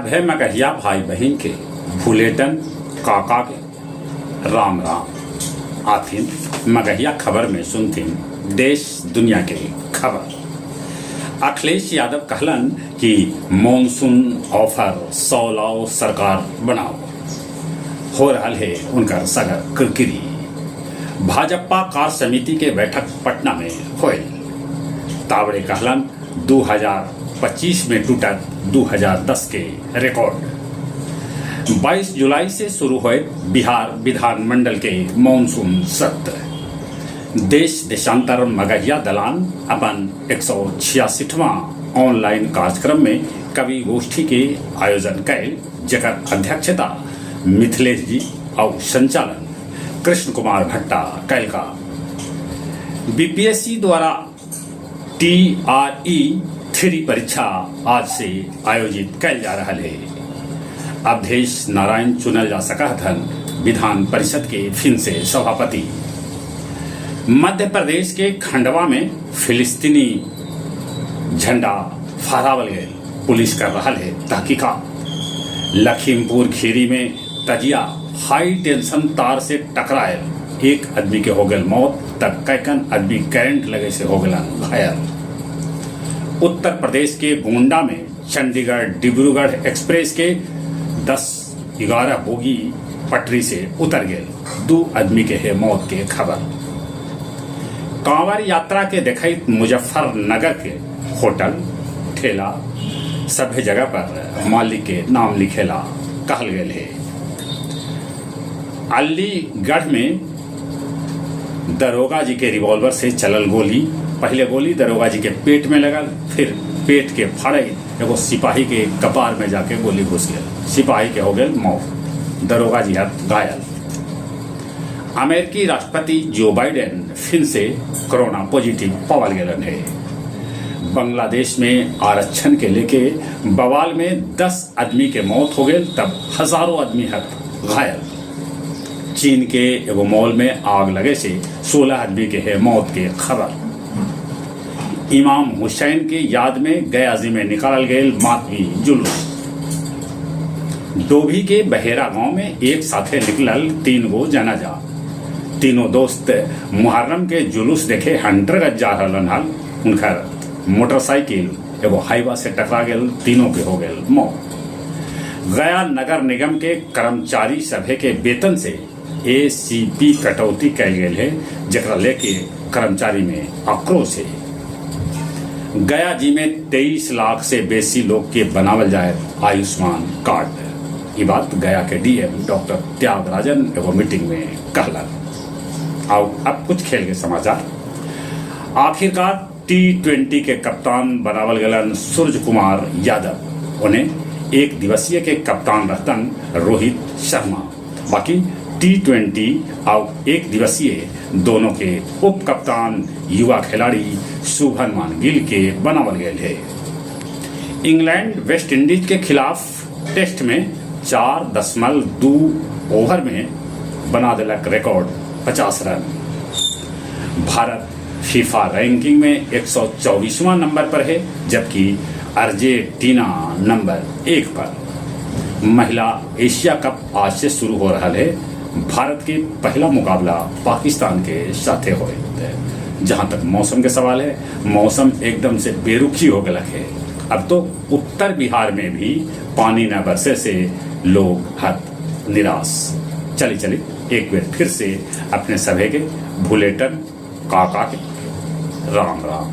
सभे मगहिया भाई बहिन के भुलेटन काका के राम राम। आथिन मगहिया खबर में सुनथिन देश दुनिया के खबर। अखिलेश यादव कहलन कि मॉनसून ऑफर 100 लाओ सरकार बनाओ। हो रहल हे उनकर सगर किरकिरी। भाजपा कार्य समिति के बैठक पटना में होयल। तावड़े कहलन 2025 में टूटत 2010 के रिकॉर्ड। 22 जुलाई से शुरू होए बिहार विधानमंडल के मॉनसून सत्र। देश देशांतर मगहिया दलान अपन 166वां ऑनलाइन कार्यक्रम में कवि गोष्ठी के आयोजन कैल, जेकर अध्यक्षता मिथिलेश जी और संचालन कृष्ण कुमार भट्टा कैल का। बीपीएससी द्वारा टीआरई 3 परीक्षा आज से आयोजित कैल जा रहा है। अवधेश नारायण चुनल जा सका हथन विधान परिषद के फिन से सभापति। मध्य प्रदेश के खंडवा में फिलिस्तीनी झंडा फहरावल गए, पुलिस कर रहा है तहकीकात। लखीमपुर खीरी में तजिया हाई टेंशन तार से टकरायल, एक आदमी के हो गल मौत, तब कैकन आदमी करंट लगे से हो गलन घायल। उत्तर प्रदेश के गोंडा में चंडीगढ़ डिब्रूगढ़ एक्सप्रेस के 10-11 बोगी पटरी से उतर गए, 2 आदमी के है मौत के खबर। कांवर यात्रा के देखत मुजफ्फरनगर के होटल ठेला सभे जगह पर मालिक के नाम लिखेला कहल गए है। अलीगढ़ में दरोगा जी के रिवॉल्वर से चलल गोली, पहले गोली दरोगा जी के पेट में लगल, फिर पेट के फाड़े एगो सिपाही के कपार में जाके गोली घुस गया, सिपाही के हो गए मौत, दरोगा जी हथ घायल। अमेरिकी राष्ट्रपति जो बाइडेन फिर से कोरोना पॉजिटिव पावल गए है। बांग्लादेश में आरक्षण के लेके बवाल में 10 आदमी के मौत हो गए, तब हजारों आदमी हथ घायल। चीन के एगो मॉल में आग लगे से 16 आदमी के है मौत के खबर। इमाम हुसैन के याद में गया जी में निकालल गए मातमी जुलूस। डोभी के बहेरा गांव में एक साथे निकलल 3 गो जनाजा। तीनों दोस्त मुहर्रम के जुलूस देखे हंटरगंज जा रहलन हल, उनकर मोटरसाइकिल एगो हाईवा से टकरा गेल, तीनों के हो गेल मौत। गया नगर निगम के कर्मचारी सभे के वेतन से एसीपी कटौती कैल गेल है, जकरा लेके कर्मचारी में आक्रोश है। गया जी में 23 लाख से बेसी लोग के बनावल जाए आयुष्मान कार्ड। ये बात गया के डीएम डॉक्टर त्यागराजन एगो मीटिंग में कहलन। और अब कुछ खेल के समाचार। आखिरकार T20 के कप्तान बनावल गलन सूर्य कुमार यादव, उन्हें एक दिवसीय के कप्तान रहतन रोहित शर्मा। बाकी T20 और एक दिवसीय दोनों के उप कप्तान युवा खिलाड़ी शुभमन गिल के बनावल गए है। इंग्लैंड वेस्ट इंडीज के खिलाफ टेस्ट में 4.2 ओवर में बना दिलक record 50 run. Bharat FIFA ranking में 124वां नंबर पर है, जबकि अर्जेंटीना नंबर 1 पर। महिला एशिया कप आज से शुरू हो रहा है। भारत के पहला मुकाबला पाकिस्तान के साथे होए। जहां तक मौसम के सवाल है, मौसम एकदम से बेरुखी हो गया है। अब तो उत्तर बिहार में भी पानी न बरसे से लोग हत निराश। चली चली एक बार फिर से अपने सभे के भुलेटन काका के राम राम।